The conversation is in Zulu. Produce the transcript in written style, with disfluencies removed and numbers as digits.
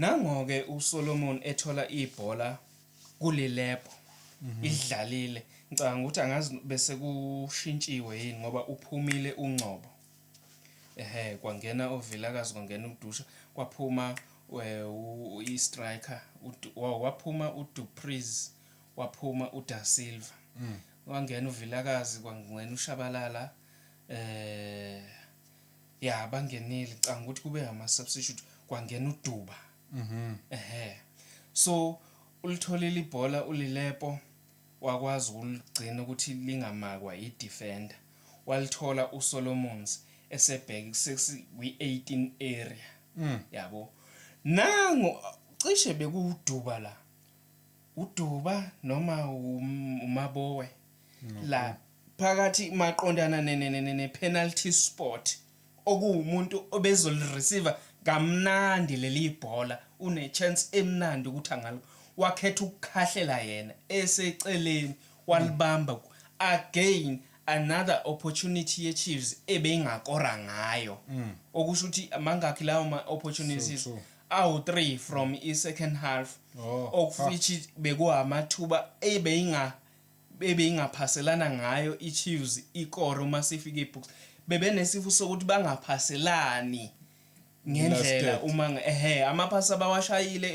Nango-ke uSolomon ethola ibhola kuLilepo, idlalile. Ngicabanga ukuthi angazi bese kushintshiwe yini, ngoba uphumile uNgcobo, ehe, kwangena uVilakazi, kwangena uDusha, kwaphuma i-striker, waphuma uDu Preez, waphuma uDa Silva, wangena uVilakazi, kwangena uShabalala. Ya, bangenile. Ngicabanga ukuthi kube ama substitute, kwangena uDuba. Ehe, so ulitholile ibhola uLilepo, wakwazi ukuligcina ukuthi lingamakwa i-defender. Walithola uSolomons esebheke kwi-18 area, yabo. Nangu cishe bekuwuDuba la, uDuba noma uMaboe la phakathi maqondana ne-penalty spot, okuwumuntu obezolireceive kamnandi leli bhola, une chance emnandi ukuthi angalo. Wakhetha ukukhahlela yena eseceleni, walibamba. Again, another opportunity ye-Chiefs ebeyingakora ngayo, okusho ukuthi mangakhi lawo ma-opportunities? So true. Awu-3 from i-second half, Oh, of which bekuwamathuba ebeyingaphaselana ngayo i-Chiefs ikoro. Uma sifika e-box, bebenesifo sokuthi bangaphaselani ngendlela. Last Uma ehe, amaphasi abawashayile.